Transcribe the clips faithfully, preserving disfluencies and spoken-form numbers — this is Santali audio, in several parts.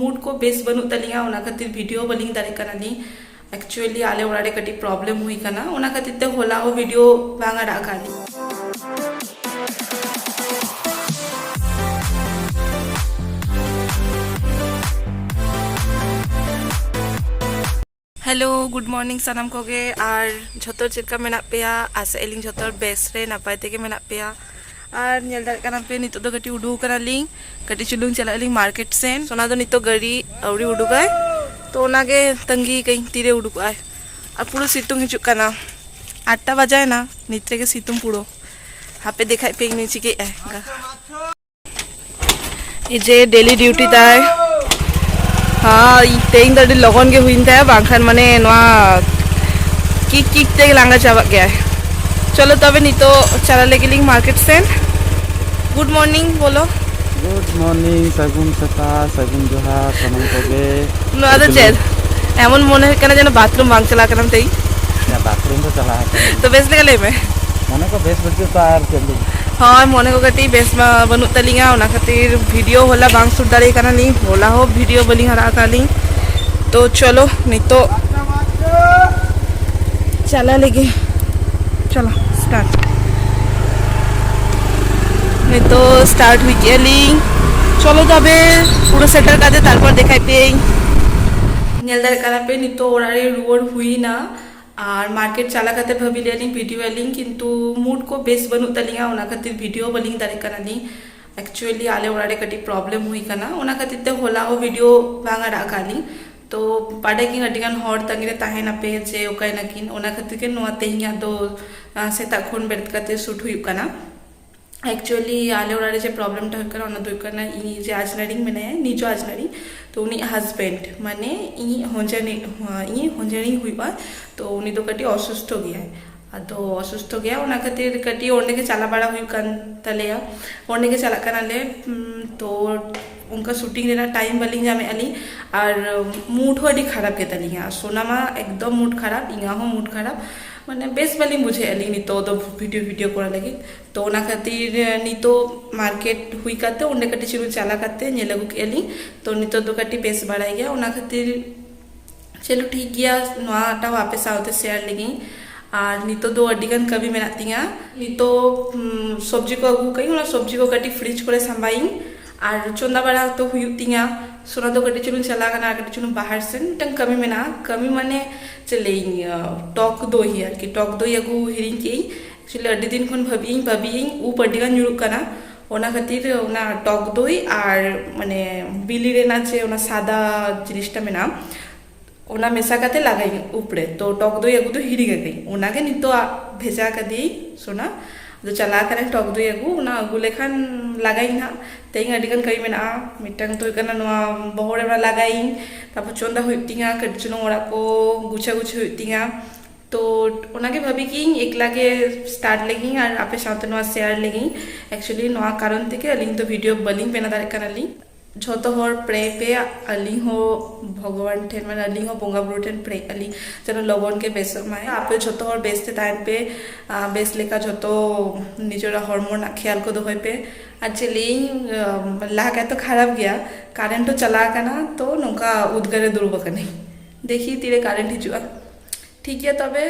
ᱢᱩᱰ ᱠᱚ ᱵᱮᱥ ᱵᱟᱹᱱᱩᱜ ᱛᱟᱹᱞᱤᱧᱟ, ᱚᱱᱟ ᱠᱷᱟᱹᱛᱤᱨ ᱵᱷᱤᱰᱤᱭᱳ ᱵᱟᱹᱞᱤᱧ ᱫᱟᱲᱮᱭᱟᱜ ᱠᱟᱱᱟ ᱞᱤᱧ᱾ ᱮᱠᱪᱩᱭᱮᱞᱤ ᱟᱞᱮ ᱚᱲᱟᱜ ᱨᱮ ᱠᱟᱹᱴᱤᱡ ᱯᱨᱚᱵᱞᱮᱢ ᱦᱩᱭ ᱠᱟᱱᱟ, ᱚᱱᱟ ᱠᱷᱟᱹᱛᱤᱨ ᱛᱮ ᱦᱚᱞᱟ ᱦᱚᱸ ᱵᱷᱤᱰᱤᱭᱳ ᱵᱟᱝ ᱟᱲᱟᱜ ᱟᱠᱟᱫ ᱞᱤᱧ᱾ ᱦᱮᱞᱳ, ᱜᱩᱰ ᱢᱚᱨᱱᱤᱝ ᱥᱟᱱᱟᱢ ᱠᱚᱜᱮ᱾ ᱟᱨ ᱡᱷᱚᱛᱚ ᱪᱮᱫ ᱞᱮᱠᱟ ᱢᱮᱱᱟᱜ ᱯᱮᱭᱟ? ᱟᱥᱟᱜ ᱟᱹᱞᱤᱧ ᱡᱷᱚᱛᱚ ᱦᱚᱲ ᱵᱮᱥ ᱨᱮ ᱱᱟᱯᱟᱭ ᱛᱮᱜᱮ ᱢᱮᱱᱟᱜ ᱯᱮᱭᱟ᱾ ᱟᱨ ᱧᱮᱞ ᱫᱟᱲᱮᱭᱟᱜ ᱠᱟᱱᱟ ᱯᱮ, ᱱᱤᱛᱚᱜ ᱫᱚ ᱠᱟᱹᱴᱤᱡ ᱩᱰᱩᱠ ᱠᱟᱱᱟᱞᱤᱧ, ᱠᱟᱹᱴᱤᱡ ᱪᱩᱞᱩᱝ ᱪᱟᱞᱟᱜ ᱟᱹᱞᱤᱧ ᱢᱟᱨᱠᱮᱴ ᱥᱮᱱ᱾ ᱥᱳᱱᱟ ᱫᱚ ᱱᱤᱛᱚᱜ ᱜᱟᱹᱰᱤ ᱟᱹᱣᱨᱤ ᱩᱰᱩᱠᱟᱭ, ᱛᱚ ᱚᱱᱟᱜᱮ ᱛᱟᱺᱜᱤ ᱠᱟᱹᱧ ᱛᱤᱨᱮ ᱩᱰᱩᱠᱚᱜᱼᱟᱭ᱾ ᱟᱨ ᱯᱩᱨᱟᱹ ᱥᱤᱛᱩᱝ ᱦᱤᱡᱩᱜ ᱠᱟᱱᱟ, ᱟᱴ ᱴᱟ ᱵᱟᱡᱟᱭᱮᱱᱟ, ᱱᱤᱛ ᱨᱮᱜᱮ ᱥᱤᱛᱩᱝ ᱯᱩᱨᱟᱹ᱾ ᱦᱟᱯᱮ ᱫᱮᱠᱷᱟᱭ ᱯᱮ ᱱᱩᱭ ᱪᱤᱠᱟᱹᱭᱮᱫᱼᱟᱭ᱾ ᱮᱭ ᱡᱮ ᱰᱮᱞᱤ ᱰᱤᱭᱩᱴᱤ ᱛᱟᱭ᱾ ᱦᱮᱸ, ᱛᱮᱦᱮᱧ ᱫᱚ ᱟᱹᱰᱤ ᱞᱚᱜᱚᱱ ᱜᱮ ᱦᱩᱭᱮᱱ ᱛᱟᱭᱟ, ᱵᱟᱝᱠᱷᱟᱱ ᱢᱟᱱᱮ ᱱᱚᱣᱟ ᱠᱤᱠ ᱠᱤᱠ ᱛᱮ ᱞᱟᱸᱜᱟ ᱪᱟᱵᱟᱜ ᱜᱮᱭᱟᱭ᱾ ᱪᱚᱞᱚ ᱛᱚᱵᱮ ᱱᱤᱛᱚᱜ ᱪᱟᱞᱟᱜ ᱞᱟᱹᱜᱤᱫ ᱞᱤᱧ ᱢᱟᱨᱠᱮᱴ ᱥᱮᱱ᱾ ᱜᱩᱰ ᱢᱚᱨᱱᱤᱝ ᱵᱚᱞᱚ᱾ ᱜᱩᱰ ᱢᱚᱨᱱᱤᱝ, ᱥᱟᱹᱜᱩᱱ ᱥᱮᱛᱟᱜ, ᱥᱟᱹᱜᱩᱱ ᱡᱚᱦᱟᱨ ᱥᱟᱱᱟᱢ ᱠᱚᱜᱮ᱾ ᱱᱚᱣᱟ ᱫᱚ ᱪᱮᱫ? ᱮᱢᱚᱱ ᱢᱚᱱᱮ ᱦᱩᱭᱩᱜ ᱠᱟᱱᱟ ᱡᱮᱱᱚ ᱵᱟᱛᱷᱨᱩᱢ ᱵᱟᱝ ᱪᱟᱞᱟᱣ ᱠᱟᱱᱟᱢ ᱛᱮᱦᱮᱧ᱾ ᱵᱟᱛᱷᱨᱩᱢ ᱫᱚ ᱪᱟᱞᱟᱣ ᱟᱠᱟᱱᱟ᱾ ᱛᱚ ᱵᱮᱥ ᱞᱮᱠᱟ ᱞᱟᱹᱭ ᱢᱮ᱾ ᱢᱚᱱᱮ ᱠᱚ ᱵᱮᱥ ᱵᱟᱹᱪᱩᱜ ᱛᱚ ᱟᱨ ᱪᱮᱫ ᱞᱟᱹᱭ? ᱦᱳᱭ, ᱢᱚᱱᱮ ᱠᱚ ᱠᱟᱹᱴᱤᱡ ᱵᱮᱥ ᱢᱟ ᱵᱟᱹᱱᱩᱜ ᱛᱟᱹᱞᱤᱧᱟ, ᱚᱱᱟ ᱠᱷᱟᱹᱛᱤᱨ ᱵᱷᱤᱰᱤᱭᱳ ᱦᱚᱞᱟ ᱵᱟᱝ ᱥᱩᱴ ᱫᱟᱲᱮ ᱠᱟᱱᱟᱞᱤᱧ, ᱦᱚᱞᱟ ᱦᱚᱸ ᱵᱷᱤᱰᱤᱭᱳ ᱵᱟᱹᱞᱤᱧ ᱟᱲᱟᱜ ᱟᱠᱟᱫ ᱞᱤᱧ᱾ ᱛᱚ ᱪᱚᱞᱚ ᱱᱤᱛᱚᱜ ᱪᱟᱞᱟᱜ ᱞᱟᱹᱜᱤᱫ᱾ ᱪᱚᱞᱚ ᱥᱴᱟᱨᱴ᱾ ᱱᱤᱛᱚᱜ ᱥᱴᱟᱨᱴ ᱦᱩᱭ ᱠᱮᱜᱼᱟ ᱞᱤᱧ᱾ ᱪᱚᱞᱚ ᱛᱚᱵᱮ ᱯᱩᱨᱟᱹ ᱥᱮᱴᱮᱨ ᱠᱟᱛᱮ ᱛᱟᱨᱯᱚᱨ ᱫᱮᱠᱷᱟᱭ ᱯᱮᱭᱟᱹᱧ᱾ ᱧᱮᱞ ᱫᱟᱲᱮᱭᱟᱜ ᱠᱟᱱᱟ ᱯᱮ, ᱱᱤᱛᱚᱜ ᱚᱲᱟᱜ ᱨᱮ ᱨᱩᱣᱟᱹᱲ ᱦᱩᱭᱱᱟ᱾ ᱟᱨ ᱢᱟᱨᱠᱮᱴ ᱪᱟᱞᱟᱣ ᱠᱟᱛᱮ ᱵᱷᱟᱹᱵᱤ ᱞᱮᱫ ᱞᱤᱧ ᱵᱷᱤᱰᱤᱭᱳ ᱟᱹᱞᱤᱧ, ᱠᱤᱱᱛᱩ ᱢᱩᱰ ᱠᱚ ᱵᱮᱥ ᱵᱟᱹᱱᱩᱜ ᱛᱟᱹᱞᱤᱧᱟ, ᱚᱱᱟ ᱠᱷᱟᱹᱛᱤᱨ ᱵᱷᱤᱰᱤᱭᱳ ᱵᱟᱹᱞᱤᱧ ᱫᱟᱲᱮᱭᱟᱜ ᱠᱟᱱᱟ ᱞᱤᱧ᱾ ᱮᱠᱪᱩᱭᱮᱞᱤ ᱟᱞᱮ ᱚᱲᱟᱜ ᱨᱮ ᱠᱟᱹᱴᱤᱡ ᱯᱨᱚᱵᱞᱮᱢ ᱦᱩᱭ ᱠᱟᱱᱟ, ᱚᱱᱟ ᱠᱷᱟᱹᱛᱤᱨ ᱛᱮ ᱦᱚᱞᱟ ᱦᱚᱸ ᱵᱷᱤᱰᱤᱭᱳ ᱵᱟᱝ ᱟᱲᱟᱜ ᱟᱠᱟᱫ ᱞᱤᱧ᱾ ᱛᱚ ᱵᱟᱰᱟᱭ ᱜᱮᱭᱟᱹᱧ ᱟᱹᱰᱤ ᱜᱟᱱ ᱦᱚᱲ ᱛᱟᱺᱜᱤ ᱨᱮ ᱛᱟᱦᱮᱱᱟᱯᱮ ᱡᱮ ᱚᱠᱟᱭ ᱱᱟᱹᱠᱤᱱ, ᱚᱱᱟ ᱠᱷᱟᱹᱛᱤᱨ ᱜᱮ ᱱᱚᱣᱟ ᱛᱮᱦᱮᱧᱟᱜ ᱫᱚ, ᱟᱸ, ᱥᱮᱛᱟᱜ ᱠᱷᱚᱱ ᱵᱮᱨᱮᱫ ᱠᱟᱛᱮ ᱥᱩᱴ ᱦᱩᱭᱩᱜ ᱠᱟᱱᱟ᱾ ᱮᱠᱪᱩᱭᱮᱞᱤ ᱟᱞᱮ ᱚᱲᱟᱜ ᱨᱮ ᱡᱮ ᱯᱨᱚᱵᱞᱮᱢ ᱴᱟ ᱦᱩᱭᱩᱜ ᱠᱟᱱᱟ, ᱚᱱᱟ ᱫᱚ ᱦᱩᱭᱩᱜ ᱠᱟᱱᱟ ᱤᱧ ᱡᱮ ᱟᱡᱽᱱᱟᱨᱤᱧ ᱢᱮᱱᱟᱭᱟ, ᱱᱤᱡᱚ ᱟᱡᱽᱱᱟᱨᱤ, ᱛᱚ ᱩᱱᱤ ᱦᱟᱥᱵᱮᱱᱰ ᱢᱟᱱᱮ ᱤᱧᱤᱡ ᱦᱚᱧᱡᱟᱨᱤ, ᱤᱧᱤᱡ ᱦᱚᱧᱡᱟᱨᱤᱧ ᱦᱩᱭᱩᱜᱼᱟ, ᱛᱚ ᱩᱱᱤ ᱫᱚ ᱠᱟᱹᱴᱤᱡ ᱚᱥᱩᱥᱛᱷᱚ ᱜᱮᱭᱟᱭ᱾ ᱟᱫᱚ ᱚᱥᱩᱥᱛᱷᱚ ᱜᱮᱭᱟ, ᱚᱱᱟ ᱠᱷᱟᱹᱛᱤᱨ ᱠᱟᱹᱴᱤᱡ ᱚᱸᱰᱮ ᱜᱮ ᱪᱟᱞᱟᱣ ᱵᱟᱲᱟ ᱦᱩᱭᱩᱜ ᱠᱟᱱ ᱛᱟᱞᱮᱭᱟ, ᱚᱸᱰᱮ ᱜᱮ ᱪᱟᱞᱟᱜ ᱠᱟᱱᱟᱞᱮ᱾ ᱩᱢ, ᱛᱚ ᱚᱱᱠᱟ ᱥᱩᱴᱤᱝ ᱨᱮᱱᱟᱜ ᱴᱟᱭᱤᱢ ᱵᱟᱹᱞᱤᱧ ᱧᱟᱢᱮᱫᱼᱟ ᱞᱤᱧ᱾ ᱟᱨ ᱢᱩᱰ ᱦᱚᱸ ᱟᱹᱰᱤ ᱠᱷᱟᱨᱟᱯ ᱜᱮᱛᱟᱞᱤᱧᱟ, ᱥᱳᱱᱟ ᱢᱟ ᱮᱠᱫᱚᱢ ᱢᱩᱰ ᱠᱷᱟᱨᱟᱯ, ᱤᱧᱟᱹᱜ ᱦᱚᱸ ᱢᱩᱰ ᱠᱷᱟᱨᱟᱯ᱾ ᱢᱟᱱᱮ ᱵᱮᱥ ᱵᱟᱹᱞᱤᱧ ᱵᱩᱡᱷᱟᱹᱣᱮᱫᱼᱟ ᱞᱤᱧ ᱱᱤᱛᱚᱜ ᱫᱚ ᱵᱷᱤᱰᱤᱭᱳ ᱵᱷᱤᱰᱤᱭᱳ ᱠᱚᱨᱟᱣ ᱞᱟᱹᱜᱤᱫ᱾ ᱛᱚ ᱚᱱᱟ ᱠᱷᱟᱹᱛᱤᱨ, ᱮ, ᱱᱤᱛᱚᱜ ᱢᱟᱨᱠᱮᱴ ᱦᱩᱭ ᱠᱟᱛᱮ ᱚᱸᱰᱮ ᱠᱟᱹᱴᱤᱡ ᱪᱩᱞᱩᱝ ᱪᱟᱞᱟᱣ ᱠᱟᱛᱮ ᱧᱮᱞ ᱟᱹᱜᱩ ᱠᱮᱫᱼᱟ ᱞᱤᱧ᱾ ᱛᱚ ᱱᱤᱛᱚᱜ ᱫᱚ ᱠᱟᱹᱴᱤᱡ ᱵᱮᱥ ᱵᱟᱲᱟᱭ ᱜᱮᱭᱟ, ᱚᱱᱟ ᱠᱷᱟᱹᱛᱤᱨ ᱪᱚᱞᱚ ᱴᱷᱤᱠ ᱜᱮᱭᱟ, ᱱᱚᱣᱟᱴᱟᱜ ᱟᱯᱮ ᱥᱟᱶᱛᱮ ᱥᱮᱭᱟᱨ ᱞᱟᱹᱜᱤᱫ᱾ ᱟᱨ ᱱᱤᱛᱚᱜ ᱫᱚ ᱟᱹᱰᱤ ᱜᱟᱱ ᱠᱟᱹᱢᱤ ᱢᱮᱱᱟᱜ ᱛᱤᱧᱟᱹ᱾ ᱱᱤᱛᱚᱜ, ᱩᱢ, ᱥᱚᱵᱽᱡᱤ ᱠᱚ ᱟᱹᱜᱩ ᱠᱟᱜ ᱟᱹᱧ, ᱚᱱᱟ ᱥᱚᱵᱽᱡᱤ ᱠᱚ ᱠᱟᱹᱴᱤᱡ ᱯᱷᱨᱤᱡᱽ ᱠᱚᱨᱮ ᱥᱟᱢᱵᱟᱭᱟᱹᱧ᱾ ᱟᱨ ᱪᱚᱸᱫᱟ ᱵᱟᱲᱟ ᱛᱚ ᱦᱩᱭᱩᱜ ᱛᱤᱧᱟᱹ᱾ ᱥᱳᱱᱟ ᱫᱚ ᱠᱟᱹᱴᱤᱡ ᱪᱩᱞᱩᱝ ᱪᱟᱞᱟᱣ ᱠᱟᱱᱟ, ᱟᱨ ᱠᱟᱹᱴᱤᱡ ᱪᱩᱞᱩᱝ ᱵᱟᱦᱟᱨ ᱥᱮᱱ ᱢᱤᱫᱴᱟᱝ ᱠᱟᱹᱢᱤ ᱢᱮᱱᱟᱜᱼᱟ᱾ ᱠᱟᱹᱢᱤ ᱢᱟᱱᱮ ᱪᱮᱫ ᱞᱟᱹᱭᱟᱹᱧ, ᱟᱸ, ᱴᱚᱠ ᱫᱳᱭ ᱟᱨᱠᱤ, ᱴᱚᱠ ᱫᱳᱭ ᱟᱹᱜᱩ ᱦᱤᱲᱤᱧ ᱠᱮᱜ ᱟᱹᱧ᱾ Actually ᱟᱹᱰᱤ ᱫᱤᱱ ᱠᱷᱚᱱ ᱵᱷᱟᱹᱵᱤᱭᱟᱹᱧ ᱵᱷᱟᱹᱵᱤᱭᱟᱹᱧ, ᱩᱵ ᱟᱹᱰᱤ ᱜᱟᱱ ᱧᱩᱨᱩᱜ ᱠᱟᱱᱟ, ᱚᱱᱟ ᱠᱷᱟᱹᱛᱤᱨ ᱚᱱᱟ ᱴᱚᱠ ᱫᱳᱭ ᱟᱨ ᱢᱟᱱᱮ ᱵᱤᱞᱤ ᱨᱮᱱᱟᱜ ᱪᱮ ᱚᱱᱟ ᱥᱟᱫᱟ ᱡᱤᱱᱤᱥᱴᱟ ᱢᱮᱱᱟᱜᱼᱟ, ᱚᱱᱟ ᱢᱮᱥᱟ ᱠᱟᱛᱮ ᱞᱟᱜᱟᱭᱟᱹᱧ ᱩᱵ ᱨᱮ᱾ ᱛᱚ ᱴᱚᱠ ᱫᱳᱭ ᱟᱹᱜᱩ ᱫᱚ ᱦᱤᱲᱤᱧ ᱟᱠᱟᱫᱟᱹᱧ, ᱚᱱᱟᱜᱮ ᱱᱤᱛᱚᱜ ᱵᱷᱮᱡᱟ ᱠᱟᱫᱮᱭᱟᱹᱧ ᱥᱳᱱᱟ᱾ ᱟᱫᱚ ᱪᱟᱞᱟᱣ ᱠᱟᱱᱟᱭ ᱴᱚᱠ ᱫᱳᱭ ᱟᱹᱜᱩ, ᱚᱱᱟ ᱟᱹᱜᱩ ᱞᱮᱠᱷᱟᱱ ᱞᱟᱜᱟᱭᱟᱹᱧ ᱦᱟᱸᱜ᱾ ᱛᱮᱦᱮᱧ ᱟᱹᱰᱤ ᱜᱟᱱ ᱠᱟᱹᱢᱤ ᱢᱮᱱᱟᱜᱼᱟ᱾ ᱢᱤᱫᱴᱟᱝ ᱫᱚ ᱦᱩᱭᱩᱜ ᱠᱟᱱᱟ ᱱᱚᱣᱟ ᱵᱚᱦᱚᱜ ᱨᱮ ᱚᱱᱟ ᱞᱟᱜᱟᱭᱟᱹᱧ, ᱛᱟᱨᱯᱚᱨ ᱪᱚᱸᱫᱟ ᱦᱩᱭᱩᱜ ᱛᱤᱧᱟ, ᱠᱟᱹᱴᱤᱡ ᱪᱩᱞᱩᱝ ᱚᱲᱟᱜ ᱠᱚ ᱜᱩᱪᱷᱟ ᱜᱩᱪᱷᱤ ᱦᱩᱭᱩᱜ ᱛᱤᱧᱟ᱾ ᱛᱚ ᱚᱱᱟᱜᱮ ᱵᱷᱟᱹᱵᱤ ᱠᱤᱧ ᱮᱠᱞᱟ ᱜᱮ ᱥᱴᱟᱨᱴ ᱞᱮᱜᱤᱧ ᱟᱨ ᱟᱯᱮ ᱥᱟᱶᱛᱮ ᱱᱚᱣᱟ ᱥᱮᱭᱟᱨ ᱞᱮᱜᱤᱧ᱾ Actually ᱱᱚᱣᱟ ᱠᱟᱨᱚᱱ ᱛᱮᱜᱮ ᱟᱹᱞᱤᱧ ᱫᱚ ᱵᱷᱤᱰᱤᱭᱳ ᱵᱟᱹᱞᱤᱧ ᱵᱮᱱᱟᱣ ᱫᱟᱲᱮᱭᱟᱜ ᱠᱟᱱᱟᱞᱤᱧ᱾ ᱡᱷᱚᱛᱚ ᱦᱚᱲ ᱯᱨᱮ ᱯᱮ, ᱟᱹᱞᱤᱧ ᱦᱚᱸ ᱵᱷᱚᱜᱚᱵᱟᱱ ᱴᱷᱮᱱ, ᱢᱟᱱᱮ ᱟᱹᱞᱤᱧ ᱦᱚᱸ ᱵᱚᱸᱜᱟ ᱵᱩᱨᱩ ᱴᱷᱮᱱ ᱯᱨᱮ ᱟᱹᱞᱤᱧ ᱡᱮᱱᱚ ᱞᱚᱜᱚᱱ ᱜᱮ ᱵᱮᱥᱚᱜ ᱢᱟᱭ᱾ ᱟᱯᱮ ᱡᱷᱚᱛᱚ ᱦᱚᱲ ᱵᱮᱥ ᱛᱮ ᱛᱟᱦᱮᱱ ᱯᱮ, ᱟᱨ ᱵᱮᱥ ᱞᱮᱠᱟ ᱡᱷᱚᱛᱚ ᱱᱤᱡᱮᱨᱟᱜ ᱦᱚᱲᱢᱚ ᱨᱮᱱᱟᱜ ᱠᱷᱮᱭᱟᱞ ᱠᱚ ᱫᱚᱦᱚᱭ ᱯᱮ᱾ ᱟᱨ ᱪᱮᱫ ᱞᱟᱹᱭᱟᱹᱧ, ᱟᱢ, ᱞᱟᱦᱟ ᱠᱟᱭ ᱛᱚ ᱠᱷᱟᱨᱟᱯ ᱜᱮᱭᱟ, ᱠᱟᱨᱮᱱᱴ ᱦᱚᱸ ᱪᱟᱞᱟᱣ ᱟᱠᱟᱱᱟ, ᱛᱚ ᱱᱚᱝᱠᱟ ᱩᱫᱽᱜᱟᱹᱨ ᱨᱮ ᱫᱩᱲᱩᱵ ᱟᱠᱟᱱᱟᱹᱧ᱾ ᱫᱮᱠᱷᱤ ᱛᱤᱨᱮ ᱠᱟᱨᱮᱱᱴ ᱦᱤᱡᱩᱜᱼᱟ᱾ ᱴᱷᱤᱠ ᱜᱮᱭᱟ ᱛᱚᱵᱮ᱾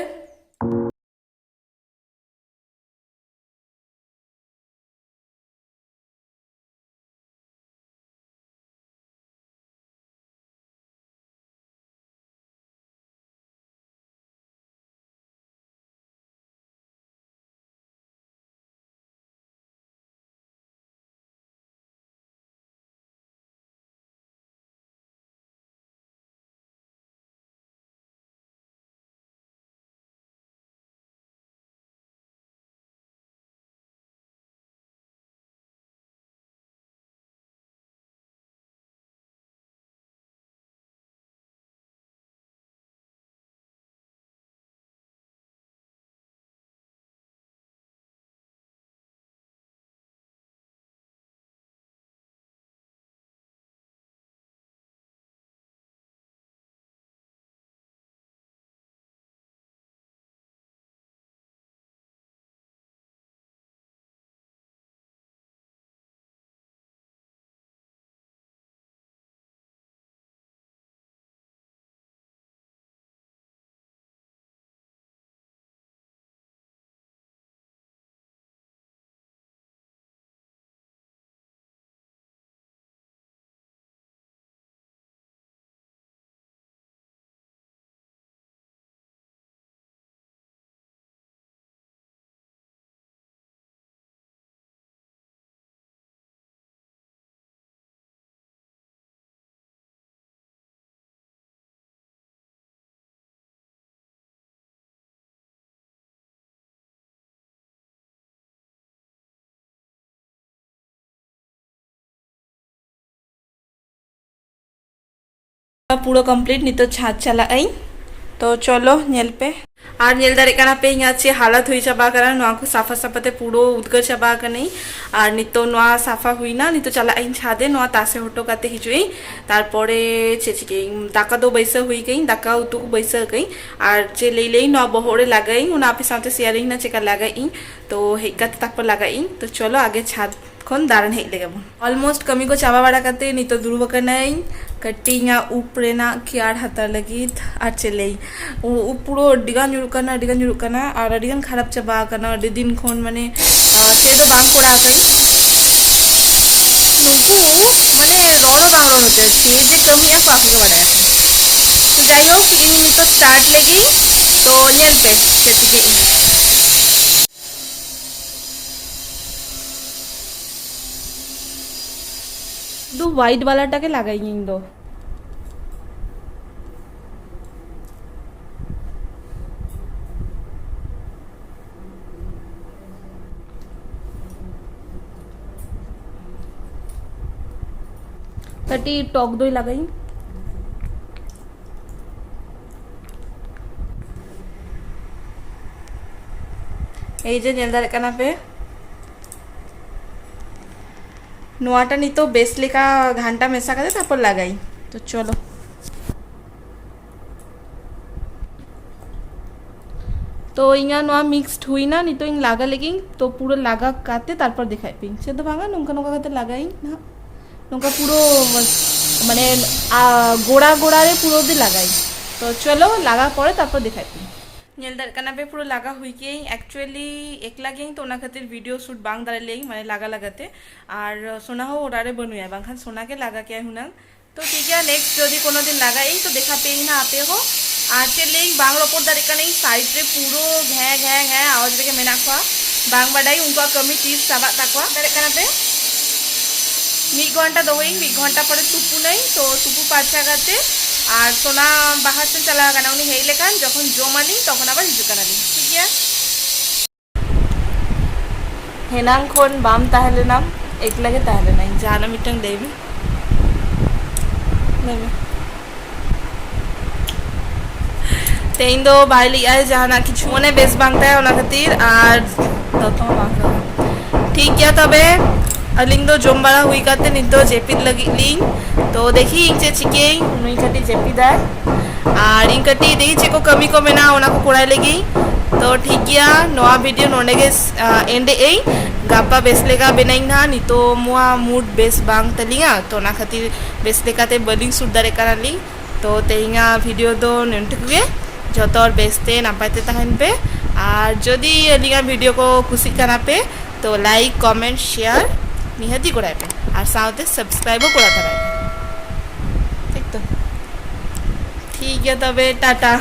ᱯᱩᱨᱟᱹ complete, ᱱᱤᱛᱚᱜ ᱪᱷᱟᱸᱫᱽ ᱪᱟᱞᱟᱜ ᱟᱹᱧ᱾ ᱛᱚ ᱪᱚᱞᱚ ᱧᱮᱞ ᱯᱮ᱾ ᱟᱨ ᱧᱮᱞ ᱫᱟᱲᱮᱭᱟᱜ ᱠᱟᱱᱟ ᱯᱮ ᱤᱧᱟᱹᱜ ᱪᱮᱫ ᱦᱟᱞᱚᱛ ᱦᱩᱭ ᱪᱟᱵᱟ ᱟᱠᱟᱱᱟ᱾ ᱱᱚᱣᱟ ᱠᱚ ᱥᱟᱯᱷᱟ ᱥᱟᱯᱷᱟ ᱛᱮ ᱯᱩᱨᱟᱹ ᱩᱫᱽᱜᱟᱹᱨ ᱪᱟᱵᱟ ᱟᱠᱟᱱᱟᱹᱧ᱾ ᱟᱨ ᱱᱤᱛᱚᱜ ᱱᱚᱣᱟ ᱥᱟᱯᱷᱟ ᱦᱩᱭᱱᱟ, ᱱᱤᱛᱚᱜ ᱪᱟᱞᱟᱜ ᱟᱹᱧ ᱪᱷᱟᱫᱮ, ᱱᱚᱣᱟ ᱛᱟᱥᱮ ᱦᱚᱴᱚ ᱠᱟᱛᱮ ᱦᱤᱡᱩᱜ ᱟᱹᱧ᱾ ᱛᱟᱨᱯᱚᱨᱮ ᱪᱮᱫ ᱪᱤᱠᱟᱹᱭᱟᱹᱧ, ᱫᱟᱠᱟ ᱫᱚ ᱵᱟᱹᱭᱥᱟᱹᱣ ᱦᱩᱭ ᱠᱟᱹᱧ, ᱫᱟᱠᱟ ᱩᱛᱩ ᱠᱚ ᱵᱟᱹᱭᱥᱟᱹᱣ ᱠᱟᱹᱧ᱾ ᱟᱨ ᱪᱮᱫ ᱞᱟᱹᱭ ᱞᱟᱹᱭ ᱱᱚᱣᱟ ᱵᱚᱦᱚᱜ ᱨᱮ ᱞᱟᱜᱟᱭᱟᱹᱧ, ᱚᱱᱟ ᱟᱯᱮ ᱥᱟᱶᱛᱮ ᱥᱮᱭᱟᱨᱤᱧ ᱱᱟ ᱪᱮᱠᱟ ᱞᱟᱜᱟᱭᱟᱹᱧ᱾ ᱛᱚ ᱦᱮᱡ ᱠᱟᱛᱮ ᱛᱟᱨᱯᱚᱨ ᱞᱟᱜᱟᱭᱟᱹᱧ᱾ ᱛᱚ ᱪᱚᱞᱚ ᱟᱜᱮ ᱪᱷᱟᱫᱽ ᱠᱷᱚᱱ ᱫᱟᱬᱟᱱ ᱦᱮᱡ ᱞᱮᱜᱮ ᱵᱚᱱ᱾ Almost ᱠᱟᱹᱢᱤ ᱠᱚ ᱪᱟᱵᱟ ᱵᱟᱲᱟ ᱠᱟᱛᱮ ᱱᱤᱛᱚᱜ ᱫᱩᱲᱩᱵ ᱟᱠᱟᱱᱟᱹᱧ᱾ ᱠᱟᱹᱴᱤᱡ ᱤᱧᱟᱹᱜ ᱩᱵ ᱨᱮᱱᱟᱜ ᱠᱮᱭᱟᱨ ᱦᱟᱛᱟᱣ ᱞᱟᱹᱜᱤᱫ᱾ ᱟᱨ ᱪᱮᱫ ᱞᱟᱹᱭ, ᱩ-, ᱩᱵ ᱯᱩᱨᱟᱹ ᱟᱹᱰᱤ ᱜᱟᱱ ᱧᱩᱨᱩᱜ ᱠᱟᱱᱟ, ᱟᱹᱰᱤ ᱜᱟᱱ ᱧᱩᱨᱩᱜ ᱠᱟᱱᱟ, ᱟᱨ ᱟᱹᱰᱤ ᱜᱟᱱ ᱠᱷᱟᱨᱟᱯ ᱪᱟᱵᱟ ᱟᱠᱟᱱᱟ᱾ ᱟᱹᱰᱤ ᱫᱤᱱ ᱠᱷᱚᱱ ᱢᱟᱱᱮ, ᱟᱨ ᱪᱮᱫ ᱫᱚ ᱵᱟᱝ ᱠᱚᱨᱟᱣ ᱟᱠᱟᱱᱟ᱾ ᱱᱩᱠᱩ ᱢᱟᱱᱮ ᱨᱚᱲ ᱦᱚᱸ ᱵᱟᱝ ᱨᱚᱲ ᱦᱚᱪᱚ, ᱪᱮᱫ ᱡᱮ ᱠᱟᱹᱢᱤᱭᱟ ᱠᱚ ᱟᱠᱚ ᱜᱮ ᱵᱟᱰᱟᱭᱟ᱾ ᱛᱚ ᱡᱟᱭᱦᱳᱠ, ᱤᱧ ᱱᱤᱛᱚᱜ start ᱞᱮᱜᱮ᱾ ᱛᱚ ᱧᱮᱞ ᱯᱮ ᱪᱮᱫ ᱪᱤᱠᱟᱹᱜ ᱠᱟᱱᱟ᱾ ᱫᱚ white ᱵᱟᱞᱟᱴᱟ ᱜᱮ ᱞᱟᱜᱟᱭᱤᱧ ᱤᱧ ᱫᱚ᱾ ᱠᱟᱹᱴᱤᱡ ᱴᱚᱠ ᱫᱚᱭ ᱞᱟᱜᱟᱭᱤᱧ᱾ ᱮᱭ ᱡᱮ ᱧᱮᱞ ᱫᱟᱲᱮᱭᱟᱜ ᱠᱟᱱᱟ ᱯᱮ, ᱱᱚᱣᱟᱴᱟ ᱱᱤᱛᱚᱜ ᱵᱮᱥ ᱞᱮᱠᱟ ᱜᱷᱟᱱᱴᱟ ᱢᱮᱥᱟ ᱠᱟᱛᱮ ᱛᱟᱨᱯᱚᱨ ᱞᱟᱜᱟᱭᱤᱧ᱾ ᱛᱚ ᱪᱚᱞᱚ᱾ ᱛᱚ ᱤᱧᱟᱹᱜ ᱱᱚᱣᱟ mixed ᱦᱩᱭᱱᱟ, ᱱᱤᱛᱚᱜ ᱤᱧ ᱞᱟᱜᱟ ᱞᱮᱜᱤᱧ᱾ ᱛᱚ ᱯᱩᱨᱟᱹ ᱞᱟᱜᱟ ᱠᱟᱛᱮ ᱛᱟᱨᱯᱚᱨ ᱫᱮᱠᱷᱟᱭ ᱯᱮ᱾ ᱪᱮᱫ ᱫᱚ ᱵᱟᱝᱟ, ᱱᱚᱝᱠᱟ ᱱᱚᱝᱠᱟ ᱠᱟᱛᱮ ᱞᱟᱜᱟᱭᱤᱧ ᱱᱟᱦᱟᱜ᱾ ᱱᱚᱝᱠᱟ ᱯᱩᱨᱟᱹ ᱢᱟᱱᱮ, ᱟ, ᱜᱚᱲᱟ ᱜᱚᱲᱟ ᱨᱮ ᱯᱩᱨᱟᱹ ᱫᱤ ᱞᱟᱜᱟᱭ᱾ ᱛᱚ ᱪᱚᱞᱚ ᱞᱟᱜᱟ ᱯᱚᱨᱮ ᱛᱟᱨᱯᱚᱨ ᱫᱮᱠᱷᱟᱭ ᱯᱮ᱾ ᱧᱮᱞ ᱫᱟᱲᱮᱭᱟᱜ ᱠᱟᱱᱟ ᱯᱮ ᱯᱩᱨᱟᱹ ᱞᱟᱜᱟ ᱦᱩᱭ ᱠᱮᱜ ᱟᱹᱧ᱾ Actually ᱮᱠᱞᱟ ᱜᱮᱭᱟᱹᱧ, ᱛᱚ ᱚᱱᱟ ᱠᱷᱟᱹᱛᱤᱨ video shoot ᱵᱟᱝ ᱫᱟᱲᱮ ᱞᱮᱭᱟᱹᱧ, ᱢᱟᱱᱮ ᱞᱟᱜᱟ ᱞᱟᱜᱟ ᱛᱮ᱾ ᱟᱨ ᱥᱳᱱᱟ ᱦᱚᱸ ᱚᱲᱟᱜ ᱨᱮ ᱵᱟᱹᱱᱩᱭᱟ, ᱵᱟᱝᱠᱷᱟᱱ ᱥᱳᱱᱟ ᱜᱮ ᱞᱟᱜᱟ ᱠᱮᱭᱟᱭ ᱦᱩᱱᱟᱹᱝ᱾ ᱛᱚ ᱴᱷᱤᱠ ᱜᱮᱭᱟ, next ᱡᱩᱫᱤ ᱠᱳᱱᱳ ᱫᱤᱱ ᱞᱟᱜᱟᱭᱟᱹᱧ ᱛᱚ ᱫᱮᱠᱷᱟ ᱯᱮᱭᱟᱹᱧ ᱦᱟᱸᱜ ᱟᱯᱮ ᱦᱚᱸ᱾ ᱟᱨ ᱪᱮᱫ ᱞᱟᱹᱭᱟᱹᱧ, ᱵᱟᱝ ᱨᱚᱯᱚᱲ ᱫᱟᱲᱮᱭᱟᱜ ᱠᱟᱹᱱᱟᱹᱧ, side ᱨᱮ ᱯᱩᱨᱟᱹ ᱜᱷᱮᱸ ᱜᱷᱮᱸ ᱜᱷᱮᱸ ᱟᱣᱟᱡᱽ ᱨᱮᱜᱮ ᱢᱮᱱᱟᱜ ᱠᱚᱣᱟ᱾ ᱵᱟᱝ ᱵᱟᱰᱟᱭ ᱩᱱᱠᱩᱣᱟᱜ ᱠᱟᱹᱢᱤ ᱛᱤᱥ ᱪᱟᱵᱟᱜ ᱛᱟᱠᱚᱣᱟ᱾ ᱫᱟᱲᱮᱭᱟᱜ ᱠᱟᱱᱟ ᱯᱮ? ᱢᱤᱫ ᱜᱷᱚᱱᱴᱟ ᱫᱚᱦᱚᱭᱟᱹᱧ, ᱢᱤᱫ ᱜᱷᱚᱱᱴᱟ ᱯᱚᱨᱮ ᱛᱩᱯᱩᱱᱟᱹᱧ᱾ ᱛᱚ ᱛᱩᱯᱩ ᱯᱟᱨᱪᱟ ᱠᱟᱛᱮ ᱟᱨ ᱥᱳᱱᱟ ᱵᱟᱦᱟᱨ ᱥᱮᱱ ᱪᱟᱞᱟᱣ ᱟᱠᱟᱱᱟ, ᱩᱱᱤ ᱦᱮᱡ ᱞᱮᱠᱷᱟᱱ ᱡᱚᱠᱷᱚᱱ ᱡᱚᱢᱟᱞᱤᱧ ᱛᱚᱠᱷᱚᱱ ᱟᱵᱟᱨ ᱦᱤᱡᱩᱜ ᱠᱟᱱᱟᱞᱤᱧ, ᱴᱷᱤᱠ ᱜᱮᱭᱟ? ᱦᱮᱱᱟᱝ ᱠᱷᱚᱱ ᱵᱟᱢ ᱛᱟᱦᱮᱸ ᱞᱮᱱᱟᱢ, ᱮᱠᱞᱟ ᱜᱮ ᱛᱟᱦᱮᱸ ᱞᱮᱱᱟᱭ᱾ ᱡᱟᱦᱟᱱᱟᱜ ᱢᱤᱫᱴᱟᱝ ᱞᱟᱹᱭ ᱢᱮ, ᱞᱟᱹᱭ ᱢᱮ᱾ ᱛᱮᱦᱮᱧ ᱫᱚ ᱵᱟᱭ ᱞᱟᱹᱭᱮᱜᱼᱟᱭ ᱡᱟᱦᱟᱱᱟᱜ ᱠᱤᱪᱷᱩ, ᱢᱚᱱᱮ ᱵᱮᱥ ᱵᱟᱝ ᱛᱟᱭᱟ, ᱚᱱᱟ ᱠᱷᱟᱹᱛᱤᱨ᱾ ᱟᱨ ᱫᱚᱛᱚ ᱦᱚᱸ ᱵᱟᱝ ᱠᱟᱱᱟ᱾ ᱴᱷᱤᱠ ᱜᱮᱭᱟ, ᱛᱚᱵᱮ ᱟᱹᱞᱤᱧ ᱫᱚ ᱡᱚᱢ ᱵᱟᱲᱟ ᱦᱩᱭ ᱠᱟᱛᱮ ᱱᱤᱛᱚᱜ ᱡᱟᱹᱯᱤᱫ ᱞᱟᱹᱜᱤᱫ ᱞᱤᱧ᱾ ᱛᱚ ᱫᱮᱠᱷᱤ ᱤᱧ ᱪᱮᱫ ᱪᱤᱠᱟᱹᱭᱟᱹᱧ, ᱱᱩᱭ ᱠᱟᱹᱴᱤᱡ ᱡᱟᱹᱯᱤᱫᱟᱭ ᱟᱨ ᱤᱧ ᱠᱟᱹᱴᱤᱡ ᱫᱮᱠᱷᱤ ᱪᱮᱫ ᱠᱚ ᱠᱟᱹᱢᱤ ᱠᱚ ᱢᱮᱱᱟᱜᱼᱟ, ᱚᱱᱟ ᱠᱚ ᱠᱚᱨᱟᱣ ᱞᱟᱹᱜᱤᱫ᱾ ᱛᱚ ᱴᱷᱤᱠ ᱜᱮᱭᱟ, ᱱᱚᱣᱟ ᱵᱷᱤᱰᱤᱭᱳ ᱱᱚᱰᱮ ᱜᱮ ᱮᱱᱰ ᱮᱫ ᱟᱹᱧ᱾ ᱜᱟᱯᱟ ᱵᱮᱥ ᱞᱮᱠᱟ ᱵᱮᱱᱟᱧ ᱱᱟᱦᱟᱜ᱾ ᱱᱤᱛᱚᱜ ᱢᱟ ᱢᱩᱰ ᱵᱮᱥ ᱵᱟᱝ ᱛᱟᱹᱞᱤᱧᱟ, ᱛᱚ ᱚᱱᱟ ᱠᱷᱟᱹᱛᱤᱨ ᱵᱮᱥ ᱞᱮᱠᱟᱛᱮ ᱵᱟᱹᱞᱤᱧ ᱥᱩᱴ ᱫᱟᱲᱮᱭᱟᱜ ᱠᱟᱱᱟᱞᱤᱧ᱾ ᱛᱚ ᱛᱮᱦᱮᱧᱟᱜ ᱵᱷᱤᱰᱤᱭᱳ ᱫᱚ ᱱᱚᱸᱰᱮ ᱜᱮ᱾ ᱡᱚᱛᱚ ᱦᱚᱲ ᱵᱮᱥᱛᱮ ᱱᱟᱯᱟᱭ ᱛᱮ ᱛᱟᱦᱮᱱ ᱯᱮ᱾ ᱟᱨ ᱡᱩᱫᱤ ᱟᱹᱞᱤᱧᱟᱜ ᱵᱷᱤᱰᱤᱭᱳ ᱠᱚ ᱠᱩᱥᱤᱜ ᱠᱟᱱᱟ ᱯᱮ, ᱛᱚ ᱞᱟᱭᱤᱠ, ᱠᱚᱢᱮᱱᱴ, ᱥᱮᱭᱟᱨ ᱱᱤᱦᱟᱹᱛᱤ ᱠᱚᱨᱟᱭ ᱯᱮ᱾ ᱟᱨ ᱥᱟᱶᱛᱮ ᱥᱟᱵᱥᱠᱨᱟᱭᱤᱵ ᱦᱚᱸ ᱠᱚᱨᱟᱣ ᱛᱟᱨᱟᱭ ᱯᱮ᱾ ᱴᱷᱤᱠ ᱛᱚ? ᱴᱷᱤᱠ ᱜᱮᱭᱟ, ᱛᱚᱵᱮ ᱴᱟᱴᱟ᱾